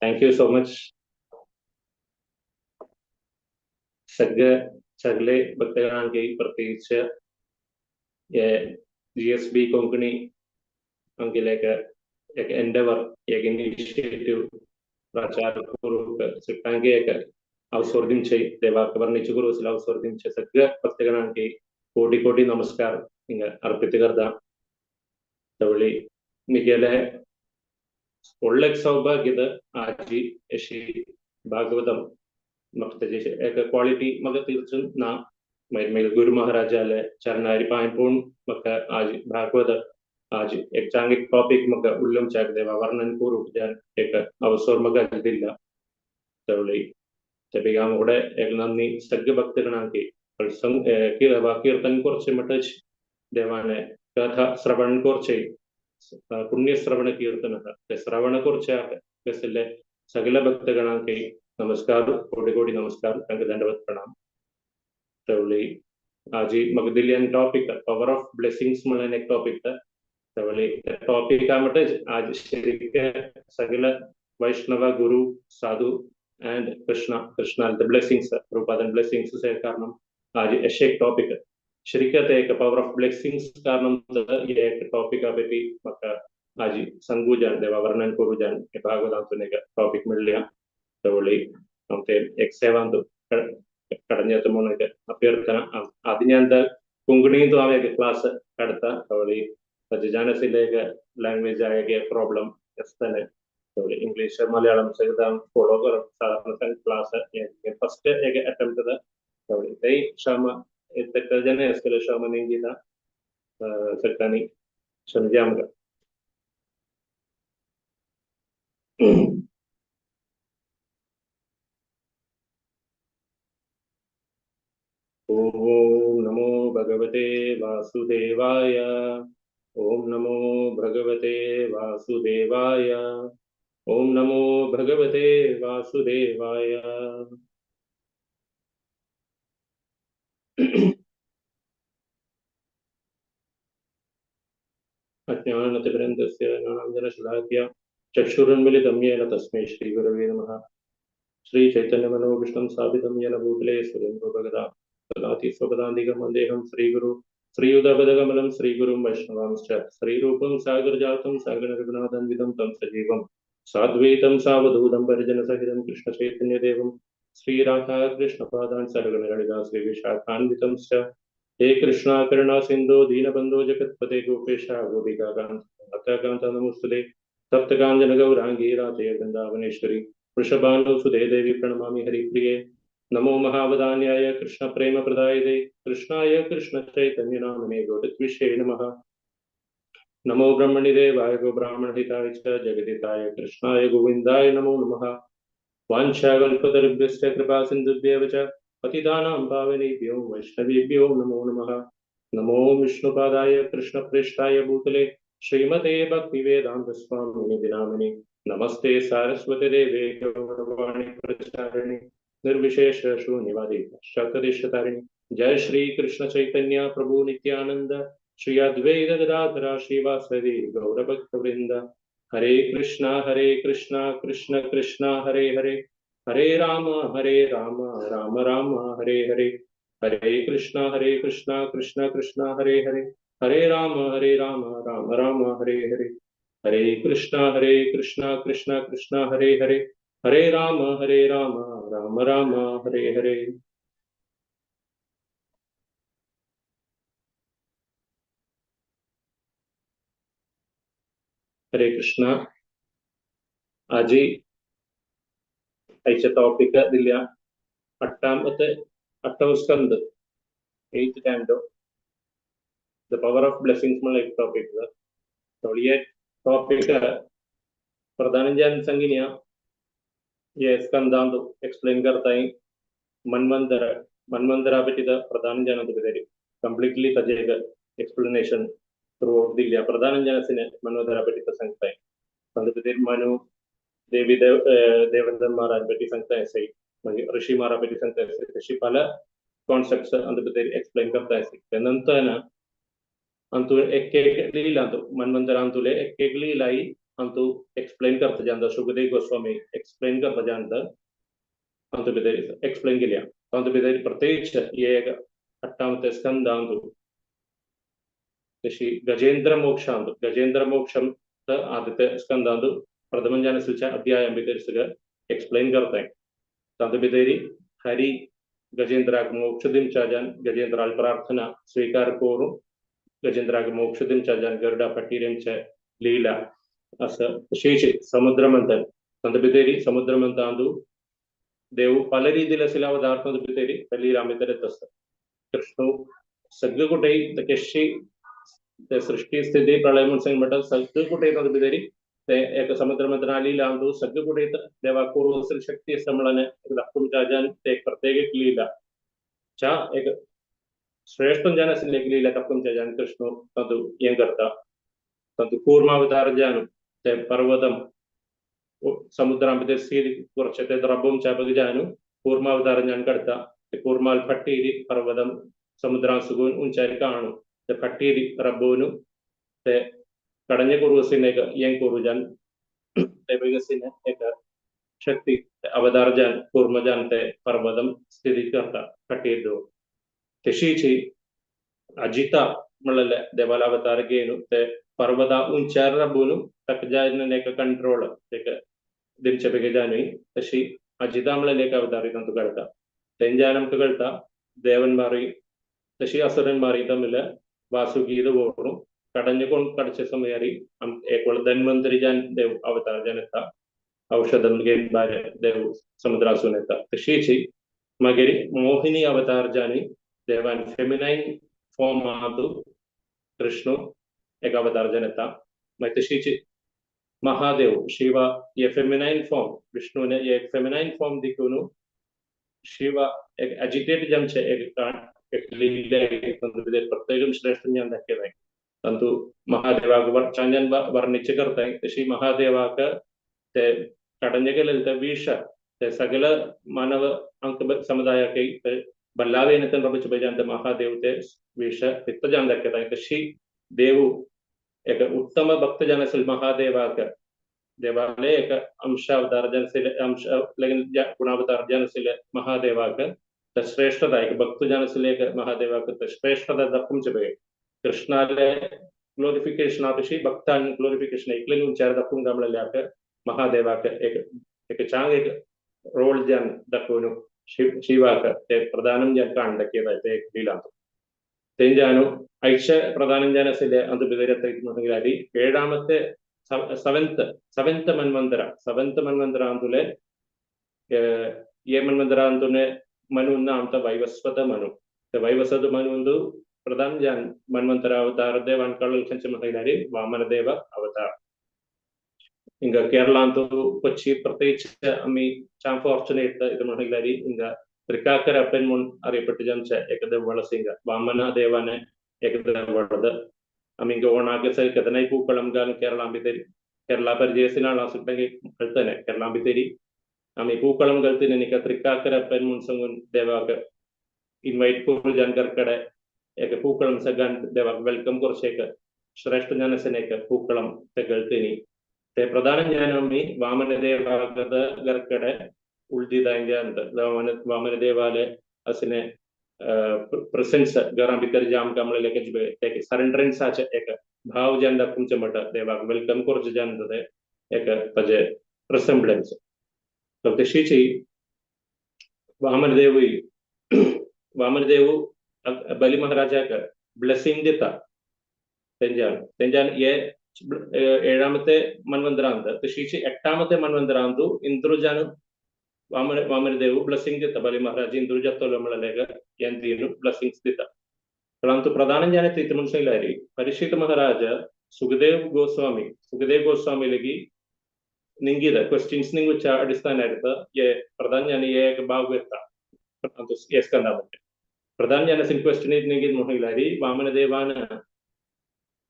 Thank you so much. സഗ് സകലെ ഭക്തഗണാങ്കി പ്രത്യേകിച്ച് GSB Konkani അങ്കിലേക്ക് endeavour initiative പ്രചാര സിട്ടാങ്കിയൊക്കെ അവസരം ചെയ് ദേവാക്ക് വർണ്ണിച്ചു കുറുസിൽ അവസരം സഗ്ഗ ഭക്തഗണാങ്കി ಕೋಟಿ ಕೋಟಿ ನಮಸ್ಕಾರ ಹಿಂಗ ಅರ್ಪಿತ ಕರ್ದ. ತವಳಿ മികലെ ಒಳ್ಳೆ ಸೌಭಾಗ್ಯದ ಆಜಿ ಯಶಿ ಭಾಗವತಂ മക്ക ക്വാളിറ്റി മക തീർച്ചും നാ മേൽ ഗുരു മഹാരാജാലെ ചരണാരി പായപ്പൂൺ മക്ക ആജി ഭാഗവത ആജി എക്സാംഗിക് ടോപ്പിക് മക്ക ഉള്ളം ചാകദേവ വർണ്ണൻ കൂറുജാൻ ഏക അവസർ മക അജില്ല. തവളി തബികാമൂടെ നന്ദി സഗ്ഗ ഭക്തഗണാക്കി കീർത്തൻ കുറച്ച് മട്ടച്ച് ദേവാനെ കഥ ശ്രവൺ കുറച്ച് പുണ്യശ്രവണ കീർത്തന ശ്രവണ കുറച്ച് സകല ഭക്തഗണാക്കി നമസ്കാർ, കോടി കോടി നമസ്കാർ, തങ്ക ദണ്ഡവത് പ്രണാം. തവളി ആജി മഗദിലിയൻ ടോപ്പിക് പവർ ഓഫ് ബ്ലെസ്സിങ്സ് म्हणून ടോപ്പിക്. തവളി ടോപ്പിക് ആമട്ടെ ആജ് ശരിക്ക് സകല വൈഷ്ണവ ഗുരു സാധു ആൻഡ് കൃഷ്ണ കൃഷ്ണ ബ്ലെസ്സിങ്സ് പ്രഭുപാദൻ ബ്ലെസ്സിങ്സ് കാരണം ആജ് എഷേക് ടോപ്പിക് ശരിക്കത്തെ പവർ ഓഫ് ബ്ലെസ്സിങ്സ് കാരണം ടോപ്പിക് പറ്റി മക്ക ആജി സംഗൂജാൻ ദേവ വർണ്ണൻ കുറുജാൻ ഭാഗവതാന്തുനേക ടോപ്പിക് മിള്ളിയ. തവളി നമുക്ക് എക്സേവാന്തു കടഞ്ഞെത്തുമ്പോഴേക്ക് അഭ്യർത്ഥന അത് ഞാൻ കൊങ്കണിയും ആവേക്ക് ക്ലാസ് കടത്ത. തവളി ജാനസിലേക്ക് ലാംഗ്വേജ് ആയ പ്രോബ്ലം എസ് തന്നെ. തവളി ഇംഗ്ലീഷ് മലയാളം സഹിതം ഫോളോ സാധാരണ ക്ലാസ് ഫസ്റ്റ് ഏക അറ്റംപ്റ്റ്. തവളി തൈ ക്ഷമ ജന എസ്കല ക്ഷമ നീങ്ങിത സെറ്റാനി ക്ഷമിക്കാമുക. ഓം നമോ ഭഗവതേ വാസുദേവായ. ഓം നമോ ഭഗവതേ വാസുദേവായ. ഓം നമോ ഭഗവതേ വാസുദേവായ. അജ്ഞാനതിമിരന്ധസ്യ ജ്ഞാനാഞ്ജനശലാകയ ചക്ഷുരുന്മിലിതം യേന തസ്മൈ ശ്രീഗുരവേ നമഃ. ശ്രീ ചൈതന്യമനോഭീഷ്ടം സ്ഥാപിതം യേന ഭൂതലേ സ്വയം രൂപഗതാ ദദാതി സ്വപദാന്തികം വന്ദേഹം ശ്രീഗുരു ശ്രീയുതപദകമലം ശ്രീഗുരും വൈഷ്ണവാംശ്ച. ശ്രീരൂപം സാഗരജാതം സാഗരരഘുനാഥൻവിതം തം സജീവം സാദ്വൈതം സാവധൂതം പരിജനസഹിതം കൃഷ്ണചൈതന്യദേവം ശ്രീരാധാകൃഷ്ണപാദാൻ സഹഗണലളിതാ ശ്രീവിശാഖാൻവിതം ച. ഹേ കൃഷ്ണ കരുണാ സിന്ധോ ദീനബന്ധോ ജഗത്പതേ ഗോപേശ ഗോപികാകാന്ത നമോസ്തുതേ. തപ്തകാഞ്ചന ഗൗരാംഗീ രാധേ വൃന്ദാവനേശ്വരി വൃഷഭാനുസുതേ ദേവി പ്രണമാമി ഹരിപ്രിയേ. നമോ മഹാവദാന്യായ കൃഷ്ണ പ്രേമ പ്രദായതേ കൃഷ്ണായ കൃഷ്ണ ചൈതന്യ നാമനേ ഗൗരദ്വിഷേ നമഃ. നമോ ബ്രഹ്മണി ദേവായ ഗോബ്രാഹ്മണഹിതായ ച ജഗദിതായ കൃഷ്ണായ ഗോവിന്ദായ നമോ നമഃ. വാഞ്ചാകൽപതരുഭ്യശ്ച കൃപാ സിന്ധുഭ്യേവ ച പതിതാനാം പാവനേഭ്യോ വൈഷ്ണവേഭ്യോ നമോ നമഃ. നമോ വിഷ്ണുപാദായ കൃഷ്ണപ്രേഷ്ഠായ ഭൂതലേ ശ്രീമതേ ഭക്തിവേദാന്ത സ്വാമിനി നാമിനി. നമസ്തേ സാരസ്വതി ദേവേ ഗൗരവാണി പ്രചാരിണി നിർവിശേഷ ശൂന്യവാദി ശതദേശതാരിണി. ജയ ശ്രീ കൃഷ്ണ ചൈതന്യ പ്രഭു നിത്യാനന്ദ ശ്രീ അദ്വൈത ഗദാധര ശ്രീവാസദി ഗൗരഭക്തവൃന്ദ. ഹരേ കൃഷ്ണ ഹരേ കൃഷ്ണ കൃഷ്ണ കൃഷ്ണ ഹരേ ഹരേ ഹരേ രാമ ഹരേ രാമ രാമ രാമ ഹരേ ഹരേ. ഹരേ കൃഷ്ണ ഹരേ കൃഷ്ണ കൃഷ്ണ കൃഷ്ണ ഹരേ ഹരേ ഹരേ രാമ ഹരേ രാമ രാമ രാമ ഹരേ ഹരേ. ഹരേ കൃഷ്ണ ഹരേ കൃഷ്ണ കൃഷ്ണ കൃഷ്ണ ഹരേ ഹരേ ഹരേ രാമ ഹരേ രാമ രാമ രാമ ഹരേ ഹരേ. ഹരേ കൃഷ്ണ. ആജി അയച്ച ടോപ്പിക് ഇതില്ല അട്ടാമത്തെ അട്ടവ സ്കന്ദ് 8th canto the power of blessings എന്നുള്ള ടോപ്പിക്. ഈ ടോപ്പിക് प्रधान संगिनिया ये स्कंदांत एक्सप्लेन करता है. മൻവന്തര മൻവന്തര പറ്റിയത് പ്രധാന ജനത്തെ പേര് ಕಂಪ್ಲೀಟ್ಲಿ ತಜೇಗ ಎಕ್ಸ್ಪ್ಲನೇಷನ್ ಥ್ರೂ ಔಟ್ ದಿಲ್ಲ ಪ್ರಧಾನ ಜನಸಿನ ಮನ್ವಂತರ പറ്റിത്ത സംഘ അതിന്റെ മനു ദേവി ദേവന്മാരെ പറ്റി സംഘ ഋഷിമാരെ പറ്റി സംഘ ഋഷി പല ಕಾನ್ಸೆಪ್ಟ್ಸ್ ಅಂತ ಎಕ್ಸ್ಪ್ಲೈನ್ करता है. ನಂತರ ಅಂತು ಎಕ್ಕೆಕ್ ಲೀಲ ಅಂತು ಮನ್ವಂತರ ಅಂತುಲೆ ಎಕ್ಕೆಕ್ ಲೀಲಾಯಿ अंतु एक्सप्लेन करता जाता, सुखदेव गोस्वामी एक्सप्लेन करता जाता अंतु भितर एक्सप्लेन केल्या. अंतु भितर प्रत्येक एक अट्टामते स्कंदांतु तशी गजेंद्र मोक्षांतु, गजेंद्र मोक्षम ആദ്യത്തെ സ്കന്ധാന്തു പ്രഥമം ജാനസിച്ച അധ്യായം ഭിതരി എക്സ്പ്ലെയിൻ करताय. तांतु भितरी हरी गजेंद्राक मोक्ष दिवच्या गजेंद्राल प्रार्थना स्वीकार करून गजेंद्राक मोक्ष दिवच्या गरुडा फटीरेंचे लीला असं तशीच समुद्रमंथन. तांतु भितरी समुद्रमंथांतु देव പല രീതിയിൽ अवतार भितरी लीला भितर असतात. कृष्ण सगळं कुठेही कशी सृष्टी स्थिती प्रलय म्हणून म्हणतात सगळं कुठे तांतु भितरी ते एक समुद्रमंथन लीला अंतु सगळं कुठे देवा पूर्व शक्ती समळने दाखोवन जान ते प्रत्येक एक लीला च्या एक श्रेष्ठ जान आशिल्ली एक लीला दाखोवन जान कृष्ण तांतु हें करता. तांतु कूर्मावतार जान ते पर्वतम समुद्रा भितर सील കുറച്ച് ते द्रबूम चापक जानु कूर्मावतार जान करता. ते कूर्माल फट्टीरी पर्वतम समुद्रांसुगून उंचारी काणू ते फट्टीरी रब्बूनु ते കടഞ്ഞ കുറുവസിനേക്ക് ഏൻ കുറുജാൻ ते एक शक्ती अवतार जान कूर्मजान ते पर्वतम स्थिती करता फटीर दो. तशीची अजिता म्हणलेले देवाला अवतार घेवन ते पर्वता उंचार राबून ताका जान एक कंट्रोल एक दिमचे बेगे जानुय तशी अजिता म्हणलेले एक अवतार तांतू कळटा. तेंच्यान आमकां कळटा देवന്മാരി तशी असुरന്മാരി തമ്മിൽ വാസുകീത് പോകണം കടഞ്ഞു കൊണ്ട് കടച്ച സമയറി ധന്വന്തരി ജാൻ ദേവ് അവതാർ ജനത്ത ഔഷധം ദേവ് സമുദ്രാസുനെത്ത. तशीच मागीर मोहिनी अवतार जानी देवान फेमिनाइन फॉर्म आहातु कृष्ण एक अवतार जनता. मागीर तशीच महादेव शिव ये फेमिनाइन फॉर्म विष्णुने एक फेमिनाइन फॉर्म दिखून शिव एक एजिटेट जमचे एक प्रत्येक श्रेष्ठ ज्ञान दाखयलाय. तांतू महादेवाक चांजान वर्णिचे करताय. तशी महादेवाक ते कടഞ്ഞ केलेले ते विष ते सगळ मानव अंक समुदायाक बल्लावेनतन रबच बजान महादेव ते विष पित्तजान दाखयताय. तशी देव एक उत्तम भक्त जन असेल महादेवाक देवाले एक अंशावतार जनसेल अंश लेकिन गुणावतार जनसेल महादेवाक श्रेष्ठता एक भक्त जनसेल एक महादेवाक श्रेष्ठता दाखोवचे पळय. कृष्णाले ग्लोरिफिकेशन तशी भक्तान ग्लोरिफिकेशन एकले उंचार दाखोवंक म्हणल्यार महादेवाक एक एक चांग एक रोल जान दाखोवन शिवाक ते प्रधाനം जान काण दाखयता ते एक लीलांत. तेंजानु ഐക്ഷ പ്രധാനം ജാൻ അസിലെ അത് വിതരത്തിൽ ഏഴാമത്തെ സെവൻത്ത് മന്വന്തര, സെവൻത്ത് മന്വന്തര ಅಂದುಲೆ ఏ ಮನ್ವಂತರ ಅಂತುನೆ ಮನು ಅಂತ ವೈವಸ್ವತ ಮನು. ವೈವಸ್ವತ ಮನು ಒಂದು ಪ್ರಧಾನ ಜಾನ್ ಮನ್ವಂತರ ಅವತಾರ ದೇವನ್ ಕಳ್ಳಲ್ ಕಂಚ ವಾಮನದೇವ ಅವತಾರ. ಇಂಗ ಕೇರಳ ಅಂತೂ ಕೊಚ್ಚಿ പ്രത്യേകിച്ച് അമ്മി ഫോർച്ചുനേറ്റ് ഇത് മഹിളാരി ഇങ്ക തൃക്കാക്കര അപ്പൻ മുൻ അറിയപ്പെട്ട് ജനിച്ച ഏകദേവ് വളസിംഗ വാമന ദേവനെ ഏകദേവ് വളത് അമ്മിങ്ക ഓണാകെ കഥനായി പൂക്കളം ഗാൻ കേരളാമ്പിത്തേരി കേരള പരിചയസിനാണ് ആസുട്ടെങ്കിൽ കഴുത്തനെ കേരളാമ്പിത്തേരി അമ്മി പൂക്കളം കഴുത്തിന് എനിക്ക് തൃക്കാക്കര അപ്പൻ മുൻസങ്ങുൻ ദേവാക്ക് ഇൻവൈറ്റ് കൂർ ജാൻകർക്കടെ ഏക പൂക്കളം സഗാൻ ദേവാക്ക് welcome കുറച്ചേക്ക് ശ്രേഷ്ഠ ജ്ഞാനസനേക്ക് പൂക്കളം തെകഴ്ത്തിനി പ്രധാന ജ്ഞാനമ്മി വാമനദേവാഗത ഗർക്കടെ ഉൾദിതാണ്ട് വാമനദേവാലെ അസിനെ പ്രസൻസ് ഗറാംബിക്കർ ജാം കമളിലേക്ക് സറണ്ടറൻസ് ആച്ച ഏക ഭാव जान दाखोवचें म्हणटा देवाक welcome करचें जान ते एक ताजे रिसेंब्लन्स. तशीच वामनदेवूय वामनदेव बली महाराजाक ब्लेसिंग दिता तेंच्यान तेंच्यान हे ഏഴാമത്തെ മന്വന്തരാന്ത് തശീച്ച് എട്ടാമത്തെ മന്വന്തരാന്തു ഇന്ദ്രുജാന് വാമനദേവ് ബ്ലെസ്സിംഗ് ദിത്ത ബലി മഹാരാജ് ഇന്ദ്രുജത്തോലമ്മളിലേക്ക് എന്തിനു ബ്ലെസ്സിങ്സ് ദിത്ത. પરંતુ പ്രധാന ജ്ഞാനത്തെ മനസ്സിലായി പരീക്ഷിത് മഹാരാജ സുഖദേവ് ഗോസ്വാമി സുഖദേവ് ഗോസ്വാമിയിലേക്ക് നിങ്കിത ക്വസ്റ്റ്യൻസ് നിങ്ങുച്ച അടിസ്ഥാന എടുത്ത് പ്രധാന ജ്ഞാന ഏക ഭാഗം സ്കന്ധാമറ്റ് പ്രധാന ജ്ഞാനസിൻ ക്വസ്റ്റ്യൻ നിങ്കിൽ മോഹിലാരി വാമനദേവാന്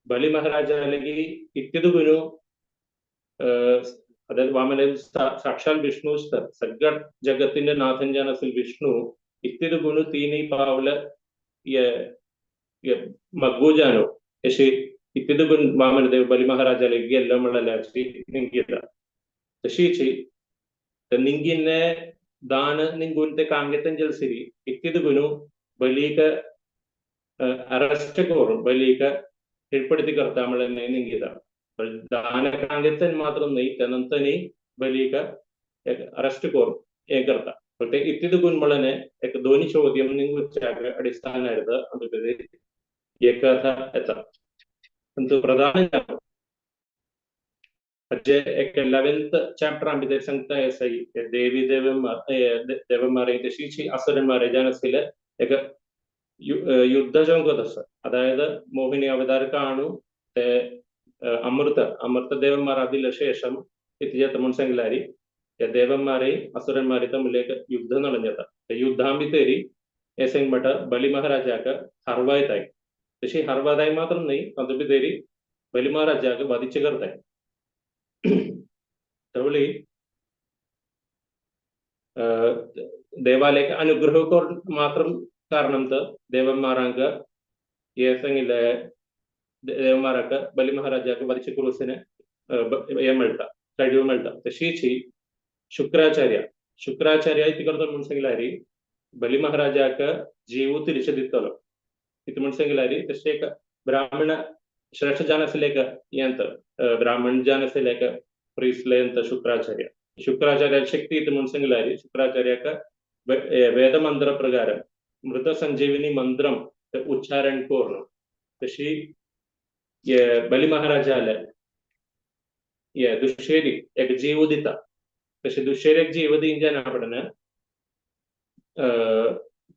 ബലി മഹാരാജ അല്ലെങ്കിൽ ഇത്യതുഗുരു അതായത് വാമനദേവ് സാക്ഷാൽ വിഷ്ണു സഗ ജഗത്തിന്റെ നാഥൻ ജാനസിൽ വിഷ്ണു ഇത്യതുഗുണു തീനി പാവല മഗ്ഗുജാനോ യശി इतिदुगुन वामनदेव बली महाराजाले गेल्लो म्हणल्यार निंगिता. तशीच निंगिने दान निंगून ते कांगेतन जलसिरी इतिदुगुनु बलीक अरेस्ट करून बलीक കീഴ്പ്പെടുത്തി കർത്താ म्हणल्यार നിങ്കിത. दान कांगेतन मात्र नाही त्यानंतर बलीक अरेस्ट करून हे करता. ते इतिदुगुन म्हणल्यार एक दोन्ही ചോദ്യം നിങ്ങുച്ചാക അടിസ്ഥാന ഏകഥ എത്ത പ്രധാന 11th chapter ആമ്പിതേ സംഗത എസ് ദേവി ദേവന്മാരെ തശീച്ചി അസുരന്മാരെ ജനസിലെ एक യുദ്ധ ചौकदस. അതായത് മോഹിനി അവതാർ കാണു അമൃത അമൃത ദേവന്മാർ അതില ശേഷം എത്തിച്ചേത്ത മുൻസംഗിലാരി ദേവന്മാരെയും അസുരന്മാരെയും തമ്മിലേക്ക് യുദ്ധം നടഞ്ഞത്. യുദ്ധാമ്പിത്തേരി എസെങ്മട്ട ബലി മഹാരാജാക്ക് ഹർവായതായി. പക്ഷേ ഹർവാതായി മാത്രം നെയ് അതുപിതേരി ബലി മഹാരാജാക്ക് വധിച്ചു കർത്തായി. തവളി ദേവാലയക്ക് അനുഗ്രഹം മാത്രം കാരണം ദേവന്മാരാങ്ക ഏസെങ്കിലെ ദേവന്മാരാക്ക ബലി മഹാരാജാക്ക് വധിച്ച കുറുസിന് ഏമൾട്ട കഴിവുമൾട്ട. തശീച്ചി ശുക്രാചാര്യ ശുക്രാചാര്യ ഇത്തിക്കർത്ത മുൻസെങ്കിലാരി ബലി മഹാരാജാക്ക് ജീവു തിരിച്ചെത്തിത്തലോ ഇത് മുൻസെങ്കിലാരി തശേക ബ്രാഹ്മണ ശ്രേഷ്ഠ ജാനസിലേക്ക് ಎಂತ ಬ್ರಾಹ್ಮಣ ಜಾನಸಿലേക്ക് പ്രീസ്ലെ ಅಂತ ശുക്രാചാര്യ ശുക്രാചാര്യ ശക്തി ഇത് മുൻസെങ്കിലാരി ശുക്രാചാര്യക്ക് വേദമന്ത്ര പ്രകാരം മൃത സഞ്ജീവിനി മന്ത്രം ഉച്ചാരൺ കോർന്നു. തശി ബലി മഹാരാജാലെ ദുഷേരി एक जीव दिता. तशी दुशेरी एक जीव दिवन आपणने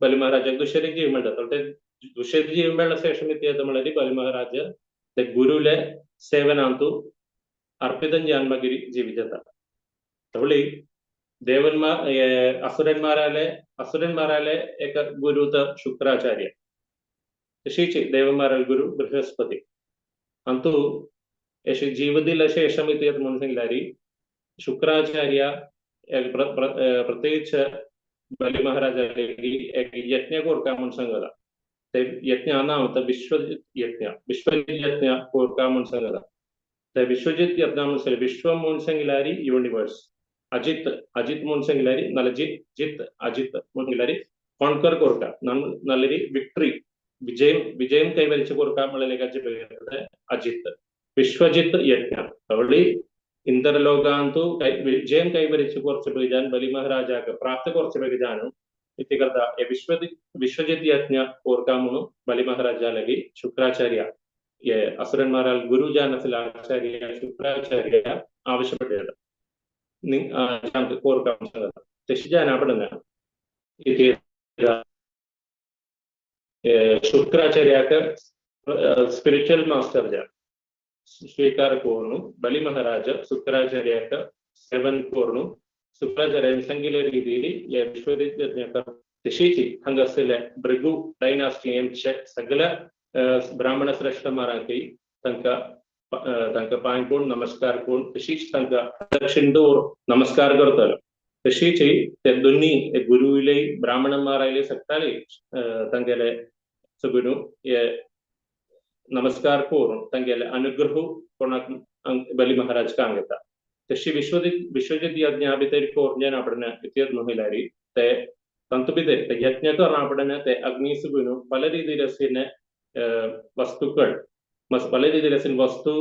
बलि महाराज दुशेरी जीव मेळटा. ते दुशेरी जीव मेळ्ळ्या ശേഷം എത്തിയത് म्हणल्यार ബലി മഹാരാജ ഗുരുലെ സേവനാന്തു അർപ്പിതം ജന്മഗിരി ജീവിച്ചത. തവളി ദേവന്മാർ അസുരന്മാരാലെ അസുരന്മാരാലെ ഏക ഗുരുത ശുക്രാചാര്യ തശീച്ച് ദേവന്മാരാൽ ഗുരു ബൃഹസ്പതി അന്തു ജീവിതത്തിലെ ശേഷം എത്തിയത് മനസ്സിലാരി ശുക്രാചാര്യ പ്രത്യേകിച്ച് ബലി മഹാരാജ യജ്ഞ കോർക്കാൻ സംഗത യജ്ഞ നാമത്തെ വിശ്വജിത് യജ്ഞ വിശ്വജിത് യജ്ഞ കോർക്കാൻ സംഗത വിശ്വജിത് യജ്ഞ മനസ്സിലായി വിശ്വം മുൻസെങ്കിലാരി യൂണിവേഴ്സ് അജിത്ത് അജിത്ത് മുൻസെങ്കിലാരി നല്ല ജിത് ജിത്ത് അജിത്ത് മുൻസെങ്കിലാരി കോൺകർ കോർക്ക നല്ലൊരു വിക്ടറി വിജയം വിജയം കൈവരിച്ച് കോർക്കാൻ അജിത്ത് വിശ്വജിത്ത് യജ്ഞ. തവളി ഇന്ദ്രലോകാന്തു വിജയം കൈവരിച്ച് കുറച്ച് ബലിജാൻ ബലി മഹാരാജാക്ക് പ്രാപ്ത കുറച്ച് ബലിജാനും ഇത്തികർത്ത വിശ്വജിത് യജ്ഞ ഓർക്കാമുണു ബലി മഹാരാജാലകി ശുക്രാചാര്യ അസുരന്മാരാൽ ഗുരുജാനത്തിൽ ആചാര്യ ശുക്രാചാര്യ ആവശ്യപ്പെട്ടത് കോർക്കാം തെശിജാനാപ്പെടുന്ന ശുക്രാചാര്യാക്ക് സ്പിരിച്വൽ മാസ്റ്റർ ജാൻ ಸ್ವೀಕಾರ ಕೋರ್ನು ಬಲಿ ಮಹಾರಾಜ ಶುಕ್ರಾಚಾರ್ಯಕ ಸೇವನ್ ಕೋರ್ನು ಶುಕ್ರಾಚಾರ್ಯ ಸಂಗಿಲ ರೀತಿಯಲ್ಲಿ ವಿಶ್ವವಿದ್ಯಾಲಯ ಹಂಗಸಿಲೆ ಭೃಗು ಡೈನಾಸ್ಟಿ ಸಕಲ ಬ್ರಾಹ್ಮಣ ಶ್ರೇಷ್ಠಮಾರಾಕಿ ತನಕ ತನಕ ಪಾಯ್ कोण नमस्कार कोण तशीच तांकां दक्षिण नमस्कार करतलो. तशीच ते दोन्ही गुरुले ब्राह्मणमारायले सगळ्याले तांगेले सगळ्यो नमस्कार करून तांगेले अनुग्रह कोणाक बली महाराज कांगता. तशी विश्वजित विश्वजित यज्ञ भितर कोरण्यान आपणने इत्यत महिलारी ते तंतु भितर ते यज्ञ आपणने ते अग्नि सुगुनु പല രീതിയിലെ വസ്തുക്കൾ പല രീതിയിലെ വസ്തു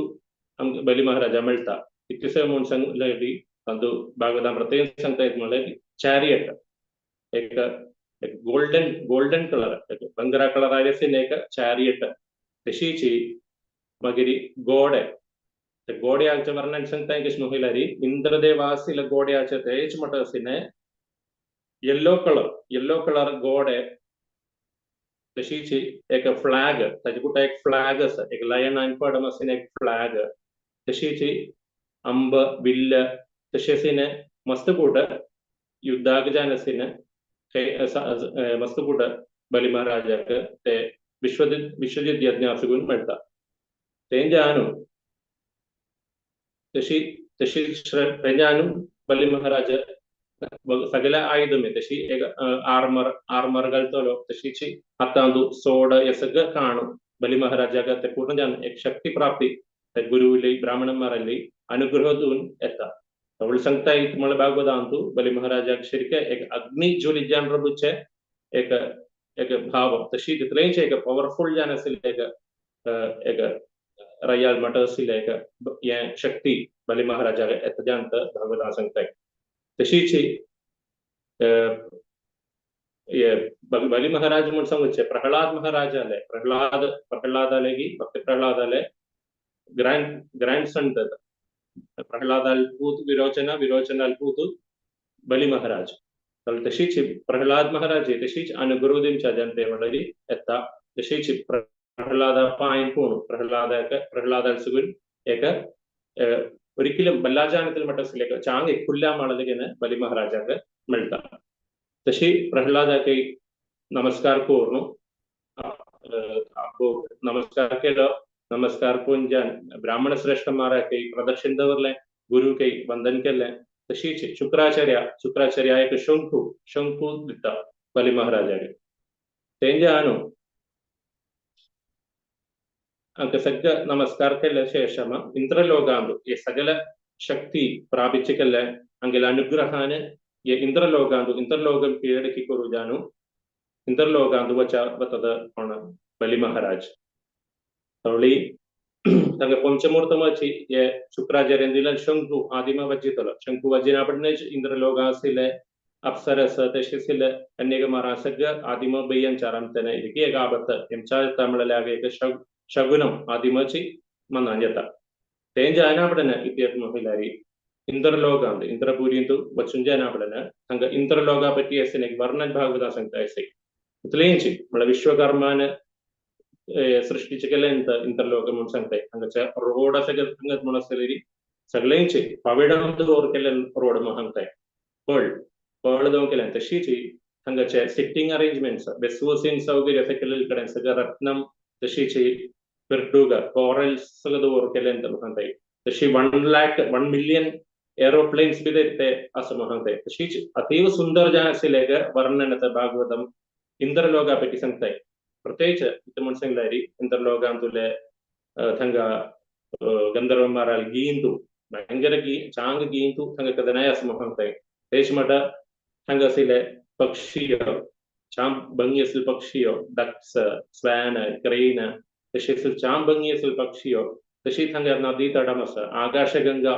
ബലി മഹാരാജ मेळटा. इतकें म्हूण सांगली तांतू भागवतान प्रत्येक सांगता म्हणल्यार चॅरियट एक गोल्डन गोल्डन कलर बंगरा कलर आयले एक चॅरियट तशीच मागीर गोडे गोड्याचे वर्णन सांगता कशें म्हणल्यार इंद्रदेवासिल गोड्याचे तेच मोठो आशिल्लें येल्लो कलर येल्लो कलर गोडे तशीच एक फ्लॅग ताजे कुठे एक फ्लॅग आसा एक लयन आनी पडम आशिल्लें एक फ्लॅग तशीच अंब विल्ल तशें मस्त कूट युद्धाक जान आशिल्लें मस्त कूट बली महाराजाक ते विश्वजित विश्वजित यज्ञ आसून मेळटा. तेंजानु तशी तशी तेंजानु बली महाराज सगळ्या आयुधमे तशी एक आर्मर आर्मर घालतलो तशीच हातांतु सोड हे सगळं काणू बली महाराजाक ते पूर्ण जान एक शक्ती प्राप्ती ते गुरुले ब्राह्मणमारली अनुग्रह दिवन येता. ಅವಳು सांगता म्हळ्यार भागवतांतु बली महाराजाक शरिके एक अग्नि ज्वलिजान रबुचे एक एक भाव तशी तितलेंच एक पॉवरफुल जान आशिल्लें एक एक रयाल मठ आशिल्लें एक हें शक्ती बली महाराजाक येता जान भागवतां सांगता. तशीच बली महाराज म्हूण सांगचे प्रहलाद महाराजाले प्रहलाद प्रहलादालेगी भक्त प्रहलादाले ग्रैंड सन प्रहलादाल पूत विरोचना विरोचनाल पूत बली महाराज. तशीच प्रहलाद महाराज तशीच अनुग्रह दिवच्या जनते म्हणली येता. तशीच प्रहलादा पांय पूण प्रहलादाक प्रहलादाल सुगून एक ഒരിക്കലും ബല്ലാജാനത്തിൽ മട്ടസിലേക്ക് ചാങ് കുല്ലാമാളലിങ്ങനെ ബലി മഹാരാജാക്ക് മെഴുത. തശി പ്രഹ്ലാദാക്ക് നമസ്കാർ കോർന്നു. അപ്പോ നമസ്കാർ കേലോ നമസ്കാർ കുഞ്ചാൻ ബ്രാഹ്മണ ശ്രേഷ്ഠന്മാരൊക്കെ പ്രദക്ഷിണവരിലെ ഗുരു കൈ വന്ദൻകല്ലേ. തശീച്ച് ശുക്രാചാര്യ ശുക്രാചാര്യായക്ക് ശംഖു ശംഖു ദിത്ത ബലി മഹാരാജാക്ക് തേഞ്ചാനു ಅಂಕ ಸಗ್ಗ ನಮಸ್ಕಾರಕ್ಕೆಲ್ಲ ಶೇಷಮ ಇಂದ್ರಲೋಕಾಂದು ಈ ಸಕಲ ಶಕ್ತಿ ಪ್ರಾಪಿച്ചിക്കല്ല അങ്കിൽ അനുഗ്രഹാന് ഇന്ദ്രലോകാന്തു ഇന്ദ്രലോകം കീഴടക്കി കൊറുജാനു ഇന്ദ്രലോകാന്തു വച്ച വത്തത് ആണ് ബലി മഹാരാജ്. തവളി തങ്ക പഞ്ചമൂർത്തമാച്ചി ശുക്രാചാര്യന്തില ശംഖു ആദിമ വജ്ജിത്തല ശംഖു വജ്ജിനാപടനെ ഇന്ദ്രലോകാസിലെ അപ്സരസ് തശസിലെ കന്യകമാരാസഗ്ഗ ആദിമ ബയ്യൻ ചാറാം തന്നെ ഇരിക്കുക ഏകാപത്ത് എംചാ തമിഴിലാകെ ശകുനം ആദിമച്ചി മന്നാഞ്ഞത്ത തേഞ്ചാനാപടന ഇത്യാത്മഹിലാരി ಇಂದ್ರಲೋಕ ಅಂದ್ರೆ ಇಂದ್ರಪುರಿ ಅಂತ ವಚುಂಜಾನಾಪಡನ ಹಂಗ ಇಂದ್ರಲೋಕ ಪറ്റി ಎಸ್ಸೆನೆ ವರ್ಣನ್ ಭಾಗವತ ಸಂಗ್ತಾಯಿಸಿ ಇತ್ಲೇಂಚಿ ಮಳ ವಿಶ್ವಕರ್ಮನ ಸೃಷ್ಟಿಚಿಕೆಲ್ಲ ಎಂತ ಇಂದ್ರಲೋಕ म्हणून सांगताय. हांगाच्या रोड सगळे हांगात म्हणून आसतली सगळ्यांची पावेडांत दवर केल्ले रोड म्हणून सांगताय. पळ पळ दवर केल्यान तशीच हांगाचे सिटींग अरेंजमेंट्स बेसवसीन सौकर्य अशें केल्ले कडेन सगळें रत्नम तशीच पिर्डुगा कोरल्स सगळें दवर केल्ले सांगताय. तशी 1 lakh 1 million aeroplanes बी ते असं म्हणते. तशीच अतीव सुंदर जान आशिल्लें वर्णन भागवतम इंद्रलोका पറ്റി सांगताय. പ്രത്യേകിച്ച് ഇത് ഇന്ദർലോകാന്തുലെ തങ്ക ഗന്ധർവന്മാരാൽ ഗീന്തു ഭയങ്കര ഗീ ചാങ്ക് ഗീന്തു തങ്കക്കതനായ അസമഹത്തെ തേശ്മട്ട തങ്കസിലെ പക്ഷിയോ ചാം ഭംഗിയസിൽ പക്ഷിയോ ഡക്സ് സ്വാന് ക്രെയിന് തശീസിൽ ചാം ഭംഗിയസിൽ പക്ഷിയോ തശീ തങ്ക നദീ തടമസ് ആകാശഗംഗ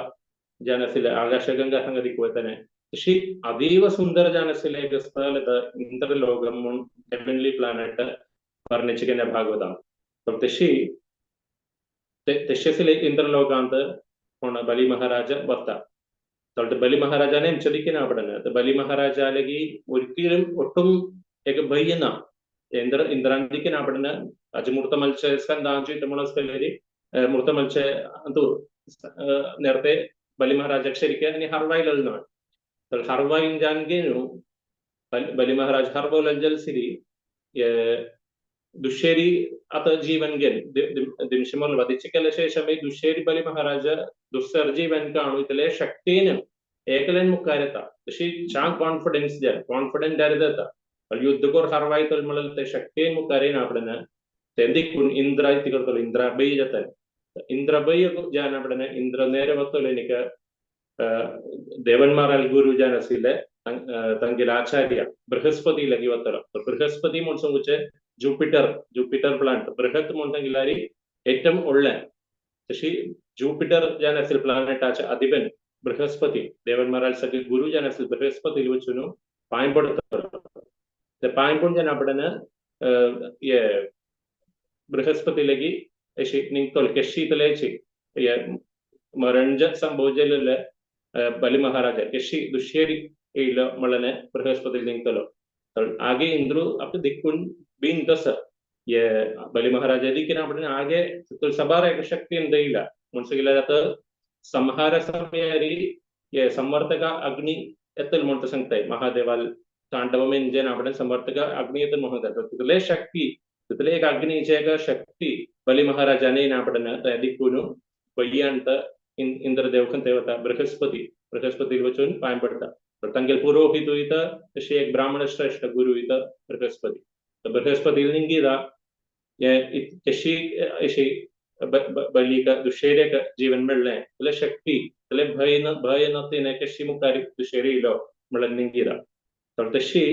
ജനസിലെ ആകാശഗംഗ സംഗതിക്ക് തന്നെ തശി അതീവ സുന്ദര ജനസിലെ സ്ഥലത്ത് ഇന്ദ്രലോകം ഹെവൻലി പ്ലാനറ്റ് വർണ്ണിച്ചിരിക്കുന്ന ഭാഗവതം. തശി തശസിലെ ഇന്ദ്രലോകാന്ത് ബലി മഹാരാജ വത്ത തൊട്ട് ബലി മഹാരാജാനെ ചതിക്കുന്ന അവിടെ ബലി മഹാരാജാലകി ഒരിക്കലും ഒട്ടും ഭയ്യുന്ന ഇന്ദ്രാന്തിക്കുന്ന അവിടെ അജമൂർത്ത മത്സ്യ മൂർത്ത മത്സ്യ നേരത്തെ ബലി മഹാരാജ ശരിക്കും ഹർവായിലാണ് ഹർവായിൻ ജാൻഗേനു ബലി മഹാരാജ് ഹർവോലഞ്ചൽ സിരി ദുഷേരി അത ജീവൻഗൻ ദിംശമോൽ വധിച്ചിക്കല്ല ശേഷമേ ദുഷേരി ബലി മഹാരാജ ദുസ്സർ ജീവൻ കാണു ഇതിലെ ശക്തിന് ഏകലൻ മുക്കാരത്ത പക്ഷേ ചാങ് കോൺഫിഡൻസ് ജൻ കോൺഫിഡന്റ് അരുതത്ത യുദ്ധക്കോർ ഹർവായി തൊൽമളത്തെ ശക്തിയൻ മുക്കാരേന അവിടെ തെന്തിക്കുൻ ഇന്ദ്ര തികർത്തോളൂ ഇന്ദ്ര ബൈജത്തൻ ഇന്ദ്ര ബൈ ജാൻ അവിടെ ഇന്ദ്ര നേരെ വത്തോളൂ എനിക്ക് ദേവന്മാരാൽ ഗുരു ജാനസിലെ തങ്കിൽ ആചാര്യ ബൃഹസ്പതി ലഗി വത്തോളൂ. ബൃഹസ്പതി മുൻസംകുച്ച് ജൂപ്പിറ്റർ ജൂപ്പിറ്റർ പ്ലാനറ്റ് ബൃഹത് മുണ്ടെങ്കിലാരി ഏറ്റവും ഉള്ള പക്ഷേ ജൂപ്പിറ്റർ ജാനസിൽ പ്ലാനറ്റ് ആച്ച അധിപൻ ബൃഹസ്പതി ദേവന്മാരാൽ സഖി ഗുരു ജാനസിൽ ബൃഹസ്പതി വെച്ചുനു പായമ്പെടുത്തോളൂ. പായമ്പുൺ ജന അവിടെ ബൃഹസ്പതിയിലേക്ക് നിങ്തോൾ കെഷീതലേച്ചി മരഞ്ച സംഭവിച്ചല്ലേ ബലി മഹാരാജ കെഷി ദുഷ്യേരി മളനെ ബൃഹസ്പതി നിങ്തലോ ആകെ ഇന്ദ്രു അപ്പൊ ദിക്കുൻ ബീൻ ദസ ബലി മഹാരാജ ദിക്കിന അവിടെ ആകെ സബാറ ശക്തി എന്തയില്ല മുൻസില്ലാത്ത സംഹാര സമയരി സംവർത്തക അഗ്നി എത്തൽ മുൻತ സംഗ്തായി മഹാദേവാൽ താണ്ഡവമെഞ്ചൻ അവിടെ സംവർത്തക അഗ്നി എത്തൽ മോഹൻ ഇതിലെ ശക്തി ഇതിലെ അഗ്നി ശക്തി ബലി മഹാരാജാനെ അവിടെ ദിക്കുനു വയ്യാണ്ട് ഇന്ദ്രദേവഖൻ ദേവത ബൃഹസ്പതി ബൃഹസ്പതി വച്ചുൻ പായമ്പെടുത്ത തങ്കിൽ പുരോഹിതു ഇത പക്ഷേ ബ്രാഹ്മണ ശ്രേഷ്ഠ ഗുരു ഇത ബൃഹസ്പതി ബൃഹസ്പതിയിൽ നിങ്കിത तशी अशी बलीक दुशेरेक जीवन मेळ्ळें जाल्यार शक्ती जाल्यार भंय न भंय न कशी मुखार दुशेरी येयलो म्हळ्यार निंगिरा. तशी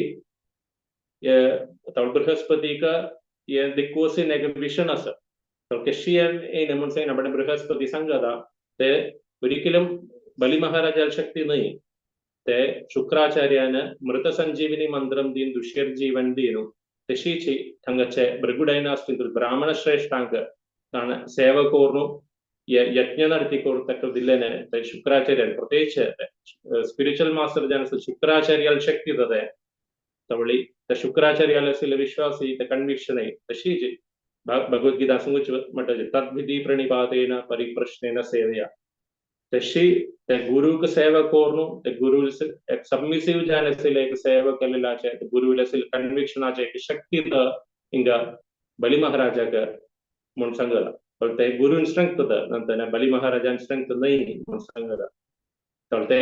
बृहस्पतीक हे दिक्कोसीन एक विशन आसा. कशी येयना म्हूण सांगिना, पण बृहस्पती सांगता ते ഒരിക്കലും ബലി മഹാരാജാൽ ശക്തി न्हय, ते शुक्राचार्यान मृत संजीवनी मंत्रम दीन दुष्यर जीवन दीनु तशीची थंगचे भृगुडैनास्ति ब्राह्मण ശ്രേഷ്ഠാങ്ക സേവ കോർന്നു യജ്ഞ നടത്തി കൊടുത്തക്കതില്ലേനെ ശുക്രാചാര്യൻ പ്രത്യേകിച്ച് സ്പിരിച്വൽ മാസ്റ്റർ ജാനസ് ശുക്രാചാര്യാൽ ശക്തി തതെ തവളി ശുക്രാചാര്യാലസിലെ വിശ്വാസി കൺവിക്ഷനെ തശീജി ഭഗവത്ഗീത സംഗുച്ച് മട്ട തദ്വിധി പ്രണിപാതേന പരിപ്രശ്നേന സേവയ तशी ते गुरुक सेवा कोरनु ते गुरु सबमिसिव जानेसिले सेवा केल्लेलाचे गुरुविलसिल कन्विक्शनाचे शक्ती हिंगा बली महाराजाक म्हूण सांगला. ते गुरुन स्ट्रेंथ नंतर बली महाराजान स्ट्रेंथ न्हय म्हूण सांगला. ते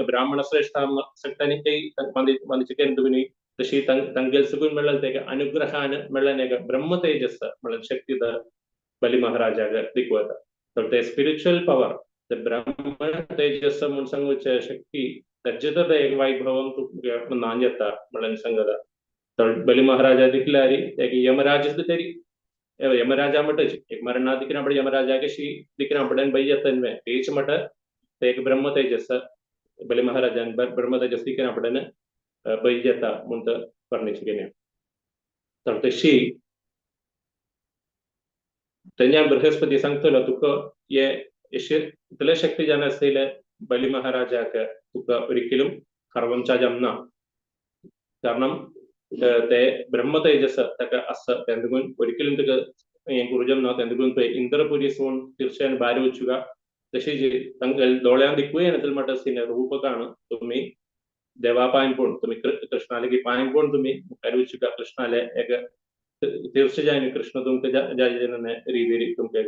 ब्राह्मण श्रेष्ठ सगळ्यांनी मंदिचे तशी तंगेल सुगून मेळ्ळें ते अनुग्रहान मेळ्ळें ब्रह्म तेजस म्हळ्यार शक्ती बली महाराजाक दिकवता. ते स्पिरिच्युअल पवर ते ब्रह्म तेजस म्हूण सांगूचे शक्ती तज्जत एक वैभवम नांजेता म्हळ्यार सांगता. बली महाराजा दिकल्यारी एक यमराज तरी यमराजा मटच एक मरणा दिकना पडे यमराजा कशी दिकना पडे बैयतन्वे तेच मट ते एक ब्रह्म तेजस बली महाराजान ब्रह्म तेजस दिकना पडे बैयता म्हूण वर्णिച്ചു. तर तशी तेन्ना बृहस्पती सांगतलो तुका हे इतले शक्ती जाण आसले बली महाराजाक तुका ഒരിക്കലും കർവം ചാജംന. കാരണം ते ब्रह्म तेजस തക്ക അസ തെന്തുകുൻ ഒരിക്കലും തുക കുറുജം തെന്തുകുൻ ഇന്ദ്രപുരി സോൺ തീർച്ചയായും ഭാരവച്ചുക तशी തങ്ങൾ दोळ्यां दिकूय मटसिने रूपकाण तुम्ही देवा पांय पण तुम्ही कृष्णाले की पांय पण तुम्ही मुखार कृष्णाले एक തീർച്ചയായും കൃഷ്ണ തുमके രീതിയിൽ तुमके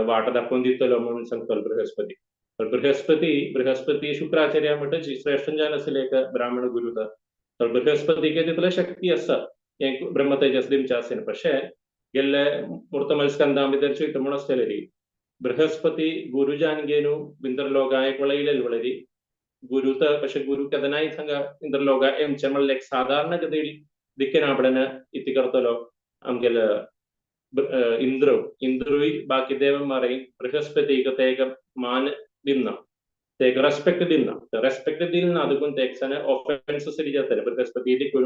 वाट दाखोवन दितलो म्हणून सांगतलो बृहस्पती. तर बृहस्पती बृहस्पती शुक्राचार्य म्हणटा श्रेष्ठ जान आसले एक ब्राह्मण गुरु. तर बृहस्पतीक तितले शक्ती आसा हें ब्रह्म तेजस दिवचें आसना. പക്ഷേ गेल्ले मूर्तमल स्कंदा भितर चोयता म्हूण आसतलें बृहस्पती गुरु जान घेवन इंद्रलोका एक वळयलें वळरी गुरु तर പക്ഷെ ഗുരു केदनाय थांगा इंद्रलोका येवचें म्हणल्यार एक साधारण गती दिकेन आपल्यान इति करतलो आमगेले इंद्र इंद्रूय बाकी देवमारे बृहस्पतीक ते मान दिना ते रेस्पेक्ट दिना रेस्पेक्ट दिल ना देखून ते एकसाने ऑफेन्स सिरी जातले बृहस्पती देखून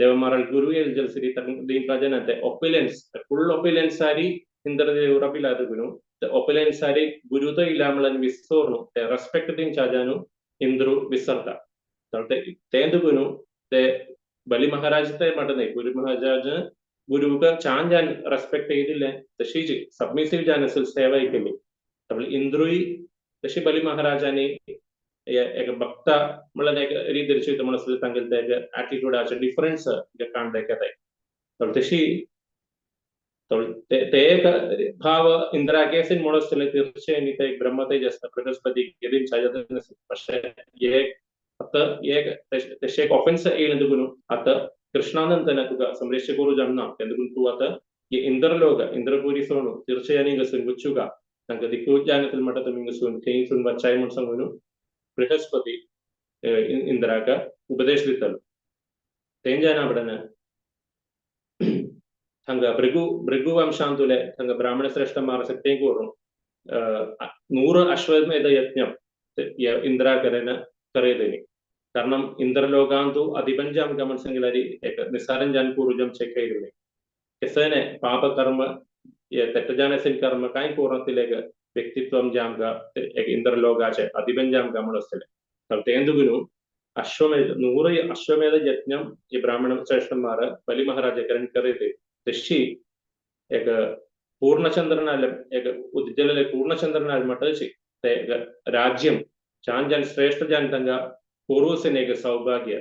देवमाराल गुरु येल सिरी दिवपाचें ते ऑपिलेन्स फुल ऑपिलेन्स सारी इंद्रदेव रबिला देखून ते ऑपिलेन्स सारी गुरु तो इला म्हणल्यार विसोरनु ते रेस्पेक्ट दिवच्या इंद्रू विसरता. तर ते देखून ते बली महाराज ते म्हणत नाही गुरु महाराज गुरुक छान जान रेस्पेक्ट ചെയ്തില്ലേ तशीच सबमिसिव जान असेल सेवा केली. त्यामुळे इंद्रुय तशी बली महाराजांनी एक भक्ता म्हणल्यार एक रीत दर्शयता म्हण आसले तांगेले ते ॲटिट्यूडाचे डिफरन्स काणदाखयता. तर तशी ते एक भाव इंद्राकेसीन म्हूण आसतले തീർച്ചയായും ते एक ब्रह्म तेज आसता बृहस्पती പക്ഷേ आता एक तशें एक ऑफेन्स येयलें देखून आतां कृष्णानंद तुका संरक्ष करू जमना देखून तूं आतां इंद्रलोक इंद्रपुरी सोडून തീർച്ചയായും हिंगासून वचुका तांकां दिकूजानातील म्हणटा तुमी हिंगासून थंयसून वचाय म्हूण सांगून बृहस्पती इंद्राक उपदेश दितालो. तेंच्यान आपणान थांगा भृगु भृगुवंशांतुले थांगा ब्राह्मण श्रेष्ठ मार तें करून 100 अश्वमेध यज्ञം इंद्राकरेन കരയതേനി. കാരണം ഇന്ദ്രലോകാന്തു അധിപഞ്ചാം ഗമൻസെങ്കിലരി നിസാരം ജാൻ പൂർവജം ചെക്കയിരുന്നേ കെസനെ പാപകർമ്മ തെറ്റജാനസിൻ കർമ്മ കായ് പൂർണ്ണത്തിലേക്ക് വ്യക്തിത്വം ജാംക ഇന്ദ്രലോകാചെ അധിപഞ്ചാം ഗമണസ്ഥലെ തേന്തുകുനു അശ്വമേധ 100 അശ്വമേധ യജ്ഞം ഈ ബ്രാഹ്മണ ശ്രേഷ്ഠന്മാർ ബലി മഹാരാജകരൻ കറിയത് ഋഷി ഏക പൂർണ്ണചന്ദ്രനാൽ ഏക ഉജ്ജ്വല പൂർണ്ണചന്ദ്രനാൽ മട്ട രാജ്യം जान जान श्रेष्ठ जान तंगा കുറുസിനെ സൗഭാഗ്യ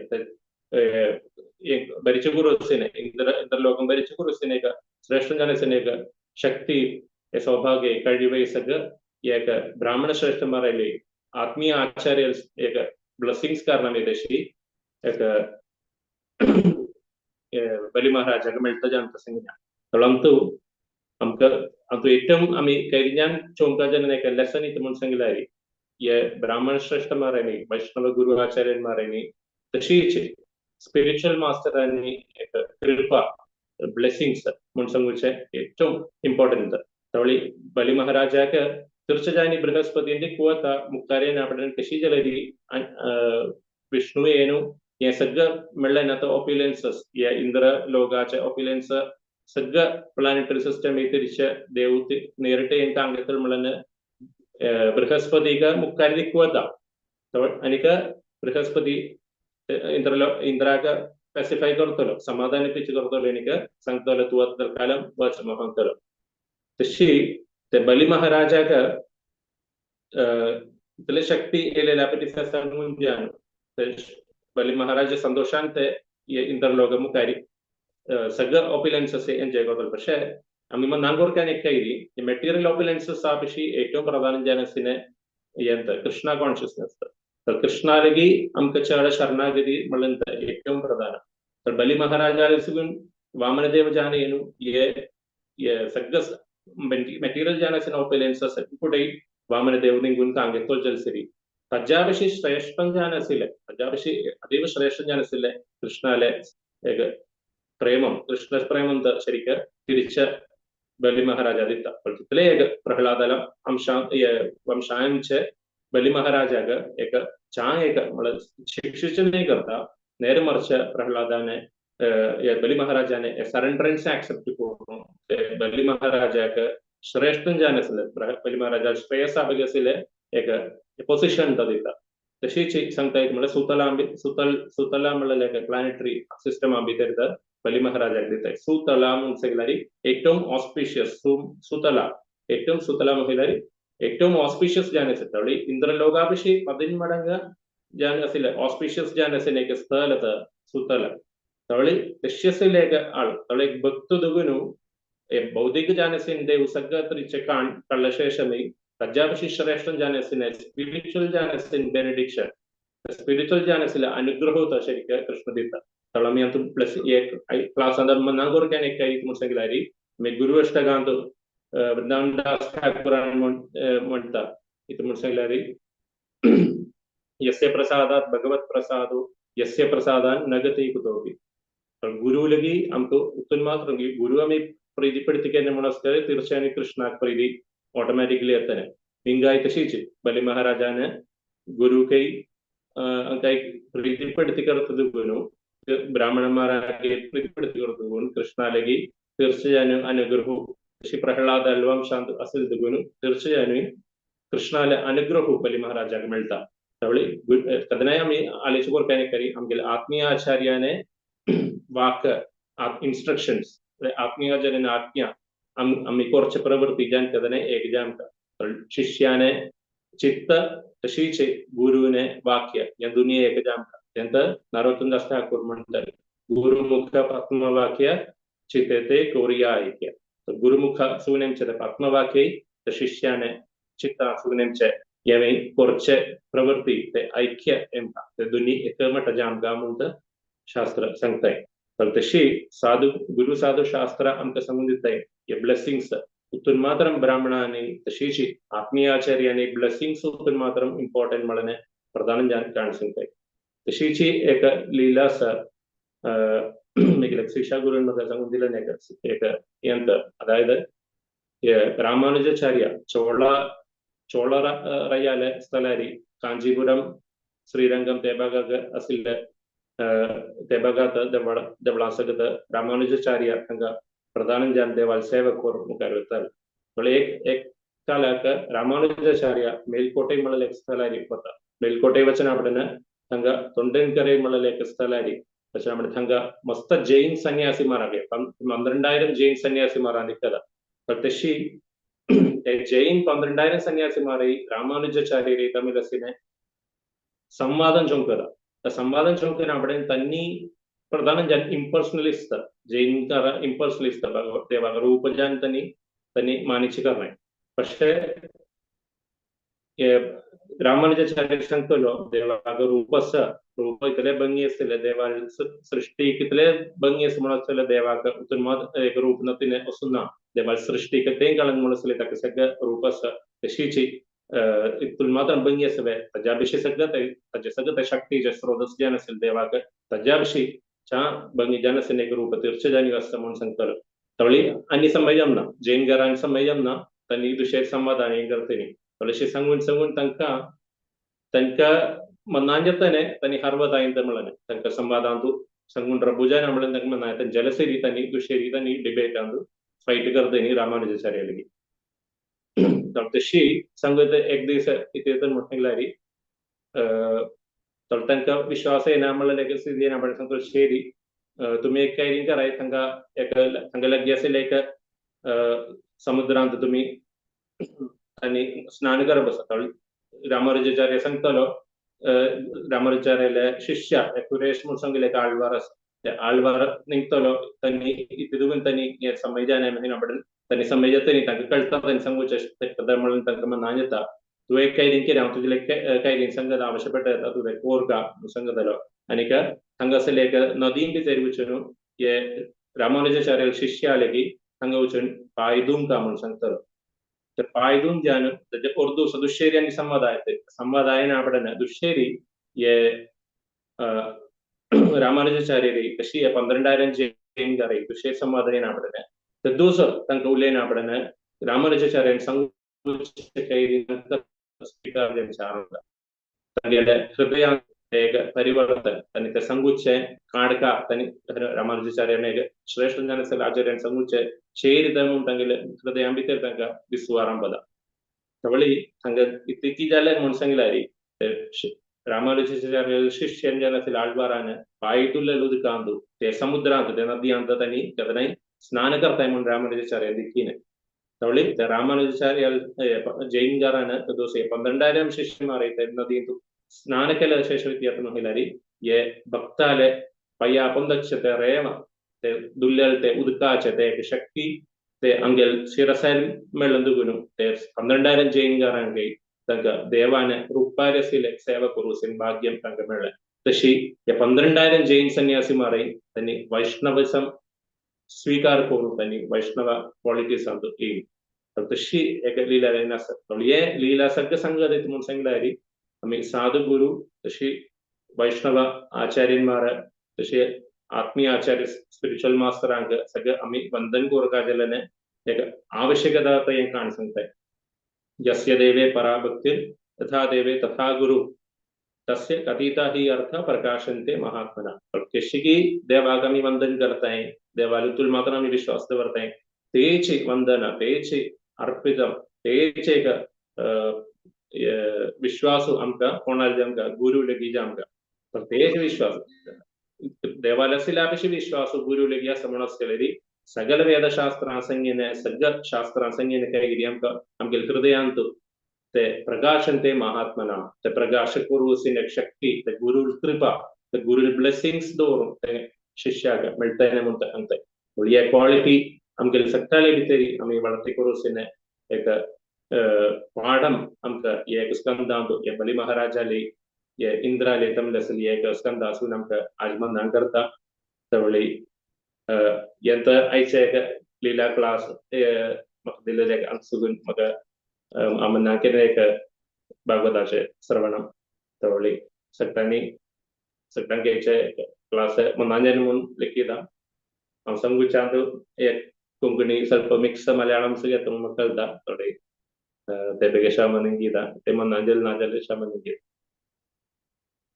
ഭരിച്ച കുറുസിനെ ഇന്ദ്രലോകം ഭരിച്ച കുറുസിനേക ശ്രേഷ്ഠ ജനസിനേക ശക്തി സൗഭാഗ്യ കഴിവൈസക ഏക ബ്രാഹ്മണ ശ്രേഷ്ഠന്മാരല്ലേ ആത്മീയ ആചാര്യ ഏക ബ്ലെസ്സിങ്സ് കാരണം ഏകദേശി ഏക बली महाराजाक मेळटा जान तशें. तळंतू आमकां आमकां ഏറ്റവും आमी कैरिഞ്ഞാൻ ചോങ്കാജനൊക്കെ ലെസൺ ഇത് म्हूण सांगल्यार हे ब्राह्मण श्रेष्ठमारांनी, वैष्णव गुरु आचार्यന്മാരാंनी तशीच स्पिरिच्युअल मास्टरांनी एक कृपा ബ്ലെസ്സിങ്സ് म्हूण सांगुचें ഏറ്റവും ഇമ്പോർട്ടന്റ്. തവളി ബലി മഹാരാജാക്ക് തീർച്ചയായും ബൃഹസ്പതിന്റെ കുവത്ത മുക്കാരേന आपणे कशी जाल्यारी विष्णू येनु हे सगळं मेळ्ळें ना ऑप्युलन्सस, हे इंद्र लोकाचे ऑप्युलन्स സഗ്ഗ പ്ലാനറ്ററി സിസ്റ്റം തിരിച്ച് ദേവത്തി നേരിട്ട് എനിക്ക് അംഗത്തിൽ മുള്ളന് ബൃഹസ്പതിക മുക്കാരി കുവത്ത എനിക്ക് ബൃഹസ്പതി ഇന്ദ്രലോ ഇന്ദ്രാക സ്പെസിഫൈ करतलो, समाधानिപ്പിച്ച് करतलो, എനിക്ക് सांगतलो तूं आतां तत्कालम वच सांगतलो. तशी ते बली महाराजाक इतले शक्ती येयलेल्या पय सांगून बली महाराज संतोषान ते इंद्रलोक मुखारी सगळं ഓപ്പുലൻസസ് എൻജോയ് करतलो. പക്ഷെ അമ്മ നാങ്കോർക്കാൻ കൈരി മെറ്റീരിയൽ ഓപ്പുലൻസസ് ആപിഷി ഏറ്റവും പ്രധാനം ജനസിനെ എന്ത് കൃഷ്ണ കോൺഷ്യസ്നെസ്. കൃഷ്ണാലകി അമക്ക് ചാട ശരണാഗതി म्हणत ഏറ്റവും പ്രധാനം. ബലി മഹാരാജാലിസുഗുൻ വാമനദേവ ജാനേನು സഗ്ഗ മെറ്റീരിയൽ ജാനസിನ ഓപ്പുലൻസസ് കൂടെ വാമനദേവ് നിങ്കുൻ കാങ്കെത്തോൽ ജൽസരി തജ്ജാവിഷി ശ്രേഷ്ഠം ജാനസിലെ തജ്ജാവിഷി അതീവ ശ്രേഷ്ഠം ജാനസിലെ കൃഷ്ണാലെ പ്രേമം കൃഷ്ണ പ്രേമം ശരിക്ക് തിരിച്ച ബലി മഹാരാജ ദിത്ത. एक प्रहलादाला अंशा वंशांचे बली महाराजाक एक ചാ एक शिक्षित नहीं करता, നേരെ മറിച്ച് പ്രഹ്ലാദാനെ ബലി മഹാരാജാനെ സറണ്ടറൻസ് ആക്സെപ്റ്റ് കൊടുക്കുന്നു. ബലി മഹാരാജാക്ക് ശ്രേഷ്ഠൻ ജാനസിലെ ബലി മഹാരാജ ശ്രേയസ് അബഗസിലെ एक പൊസിഷൻ തദിത്ത. तशीच सांगता येत म्हणल्यार सुतला सुतल सुतला म्हणल्यार प्लॅनेटरी सिस्टम भितर बली महाराजाक दिताय. सुतला म्हूण सांगल्यार ഏറ്റവും ഓസ്പീഷ്യസ് സുതല, ഏറ്റവും സുതല म्हणल्यार ഏറ്റവും ഓസ്പീഷ്യസ് ജാനസ്. തവളി ഇന്ദ്രലോകാഭിഷി പതിന്മടങ്ങ് ജാനസിലെ ഓസ്പീഷ്യസ് ജാനസിലേക്ക് സ്ഥലത്ത് സുതല. തവളി ദശ്യസിലേക്ക് ആൾ തവളി ഭക്തുദുഗുനു ഭൗതിക ജാനസിന്റെ ഉസഗ്ഗത്രിച്ച് കള്ളശേഷമേ തജ്ജാഭിഷി ശ്രേഷ്ഠൻ ജാനസിനെ സ്പിരിച്വൽ ജാനസിൻ ബെനഡിക്ഷൻ സ്പിരിച്വൽ ജാനസിലെ അനുഗ്രഹത്തെ ശരിക്ക് കൃഷ്ണദീത്ത. തളമി ಅಂತ ಪ್ಲಸ್ ಕ್ಲಾಸ್ ಅಂದ್ರೆ ನಾಗೋರ್ಕ್ಯಾನ್ ಎಕ್ಕ ಮೇ ಗುರು ಅಷ್ಟಗಾಂತ वृंदावन दास ठाकुर म्हणता इथं म्हण सांगल्यारी यस्य प्रसादात भगवत प्रसादो यस्य प्रसादान नगति कुतोपि. ഗുരുവിലകി നമുക്ക് ഉത്തൻ മാത്രം ഗുരു അമ്മ പ്രീതിപ്പെടുത്തിക്കാൻ നമ്മൾ തീർച്ചയായും കൃഷ്ണ പ്രീതി ഓട്ടോമാറ്റിക്കലി എത്തനെ. ലിംഗായി തശീച്ച് ബലി മഹാരാജാന് ഗുരു കൈ കൈ പ്രീതിപ്പെടുത്തി കറുത്തത് ഗുരു ബ്രാഹ്മണന്മാരാക്കി പ്രീതിപ്പെടുത്തി കറുത്തത് ഗുരു കൃഷ്ണാലകി തീർച്ചയായും അനുഗ്രഹവും ശ്രീ പ്രഹ്ലാദ അൽവംശാന്ത് അസിൽ ഗുരു തീർച്ചയായും കൃഷ്ണാല അനുഗ്രഹവും ബലി മഹാരാജാക്ക് മെഴുതാ. തവളി കഥനായി അമ്മ ആലോചിച്ച് കൊടുക്കാനേക്കറി അമ്മിൽ ആത്മീയ ആചാര്യാനെ വാക്ക് ഇൻസ്ട്രക്ഷൻസ് ആത്മീയാചാര്യന് ആജ്ഞ അമ്മി കുറച്ച് പ്രവൃത്തി ജാൻ കഥനെ ഏകജാം शिष्याने चित्त तशीच गुरुने वाक्य या दोन्ही एकजाम. त्यानंतर नरोत्तम दास ठाकूर म्हणतात गुरुमुख पद्मवाक्य चित्ते कोरिया ऐक्य. तर गुरुमुख सुनेमचे पद्मवाक्य तर शिष्याने चित्त सुनेमचे यावे കുറച്ച് प्रवृत्ती ते ऐक्य एमका ते दोन्ही एकमठ जामगा म्हणतं शास्त्र सांगताय. तर तशी साधू गुरु साधू शास्त्र आमकां सांगून दिताय हे ब्लेसिंग्स ഉത്തൻ മാത്രം ബ്രാഹ്മണാനി തശീശി ആത്മീയാചാര്യാനി ബ്ലെസ്സിങ്സ് ഉത്തൻ മാത്രം ഇമ്പോർട്ടന്റ് म्हणून പ്രധാനം ഞാൻ കാണിച്ചിട്ടുണ്ടായി. तशीची एक लीला सर शिक्षा गुरु सांगून दिलं एक यंत्र, അതായത് രാമാനുജാചാര്യ ചോള ചോള റയ്യാലെ സ്ഥലാരി കാഞ്ചീപുരം ശ്രീരംഗം തേബാഗ അസിലെ തേബാഗാത്ത് ദവളാസകത്ത് രാമാനുജാചാര്യ ഹಂಗ പ്രധാനം जान देवाल सेवक मुखार एक एक कालाक रामानुजाचार्य ಮೇಲ್ಕೋಟೆ म्हणले एक ಸ್ಥಳಾರಿ ಗೊತ್ತ ಮೇಲ್ಕೋಟೆ ವಚನ आपणे थंगा തൊണ്ടൻകரை म्हणले एक ಸ್ಥಳಾರಿ വಚന આપણે थंगा मस्त जैन സന്യാസിമാരാകെ 12,000 ജൈൻ സന്യാസിമാരാണ് കഥ. തശി ജൈൻ 12,000 സന്യാസിമാരെ രാമാനുജാചാര്യരെ തമിഴസിനെ സംവാദം ചൊങ്കത സംവാദം ചൊങ്കന આપણે തന്നി പ്രധാനം ജൻ ഇംപേഴ്സണലിസ്റ്റ് ജൈൻകാര ഇംപേഴ്സണലിസ്റ്റ് രൂപജാൻ തന്നെ തന്നെ മാനിച്ചു കറണേ. പക്ഷേ रामानुजाचार्य सांगतलो देवाक रूप आसा, रूप इतले भंगी आसतले, देवा सृष्टी कितले भंगी आसा म्हणून आसतले, देवाक उतून मात एक रूप ना तिणें वसून ना, देवा सृष्टी तें काळान म्हणून आसले ताका सगळें रूप आसा, तशीच इतून मात्र भंगी आसले ताज्या विशीं सगळें ताजे सगळें ते शक्तीचे स्रोत जान आसले देवाक ताज्या विशीं च्या भंगी जान आसले एक रूप तीर्थ जानी आसता म्हणून सांगतलो. तवळी आनी समजम ना जैन घरान समजम ना तांणी दुसरे समाधान हें करतली तशी सांगून सांगून तांकां तांकां मनांजतने तांणी हरवताय म्हणलें तांकां संवादांतू सांगून रबुजान म्हणलें तांकां मनाय जलसेरी तांणी दुसरी तांणी डिबेटांतू फायट करतली रामानुजाचार्य लगी. तशी सांगत एक दीस कितें म्हटल्यार तांकां विश्वास येना म्हणलें स्थिती येना म्हणल्यार सांगतो शेरी तुमी एक कांय कराय तांकां एक तांकां लागीं आशिल्लें एक समुद्रांत तुमी आनी स्नान करप आसा. रामानुजाचार्य सांगतलो रामानुजाचार्याले शिष्य सुरेश म्हूण सांगिल्ले एक आळवार आसा, ते आळवार निघतलो तांणी इतून तांणी हे समयजान म्हणून तांणी समयजात तांकां कळटा तांणी सांगूचें म्हणून तांकां मनान येता तूं एक कैरीन केलें हांव तुजें कैरीन सांगता आवश्यकता येता तुवें कोरका सांगतलो आनीक हांगासरले एक नदीन भितर वचून हे रामानुजाचार्य शिष्य आले की हांगा वचून पांय धुवंक म्हणून सांगतलो. ते पांय धुवन जावन ताजे उर्दू दुशेरी आनी संवाद आयते संवाद आयना पडना दुशेरी हे रामानुजाचार्य कशी 12,000 जैन घरां दुशेरी संवाद येना पडना ते दोस तांकां उलयना पडना रामानुजाचार्यान तागेले हृदयान एक परिवर्तन तांणी ते सांगूचे काडका तांणी रामानुजाचार्यान एक श्रेष्ठ ज्ञान आचार्यान सांगूचे शेर म्हणून तांगेले हृदयां भितर तांकां विस्वारां पदा तवळी हांगा इतकी जालें म्हणून सांगल्यार रामानुजाचार्य शिष्य जान आसले आळवारान पांय धुल्ले उदकांत ते समुद्रांत ते नदयांत तांणी केन्नाय स्नान करताय म्हणून रामानुजाचार्य दिकीने. तवळी ते रामानुजाचार्य जैन घरान दोसे 12,000 शिष्यमार नदींत स्नान केल्या शേഷം വ്യത്യാസം ये भक्ताले पയ്या പൊന്തച്ചത്തെ റേമ ते दुल्ल्याल उदकाचे ते एक शक्ती ते अंगेल शिरसायल मेळ्ळंदुगुनु ते 12,000 जैन घरांक तांकां देवाने रुपारसिले सेवा करूसिन भाग्യം तांकां मेळ्ळें. तशी हे 12,000 जैन सन्यासी मारय तांणी वैष्णविसम स्वीकार करून तांणी वैष्णव क्वालिटीज येयली. तशी एक लीला आसा. हे लीला सगळें सांगत म्हणून सांगल्यार आमी साधु गुरु तशी वैष्णव आचार्यന്മാർ तशी आत्मीय आचार्य स्पिरिच्युअल मास्टरांक सगळें आमी वंदन करपाचें एक आवश्यकता हें काण सांगताय. यस्य देवे पराभक्तिर तथा देवे तथा गुरु तस्य कथिता ही अर्थ प्रकाशन्ते महात्मना. कशी देवाक आमी वंदन करताय, देवालुतूल मात्र आमी विश्वास दवरताय, तेच वंदन तेच अर्पितम तेच एक विश्वास आमकां कोणाले आमकां गुरु लेगीत आमकां तेच विश्वास देवालसिलापिशी विश्वास गुरु लेगी आसा म्हणून आसतलें सगळ वेदशास्त्रां संगीने सगळ शास्त्रां संगीने काय आमकां आमगेले हृदयांत ते प्रकाशन्ते महात्मना ते प्रकाश करूसिन शक्ती ते गुरु कृपा ते गुरु ब्लेसिंग्स दवरून ते शिष्याक मेळटलें म्हणून सांगताय. हे क्वालिटी आमगेले सगळे भितर आमी वाडती करूसिन एक पाഠम आमकां एक स्कंदांत हे बली महाराजाली हे इंद्राले तमले एक स्कंद आसून आमकां आज मंदान करता. तवळी येंत आयचे एक लीला क्लास म्हाका दिल्लें एक सुगून म्हाका आमना केलें एक भागवताचें श्रवणम. तवळी सगळ्यांनी सगळ्यांक क्लास मनांजन म्हणून लिखिता हांव सांगूच्यांत एक कोंकणी ಸ್ವಲ್ಪ ಮಿಕ್ಸ್ मलयाळम येता म्हणून म्हाका कळटा थोडे ते बेगे शामन गीता ते मनांजल नाजाल्यार शामन गीत.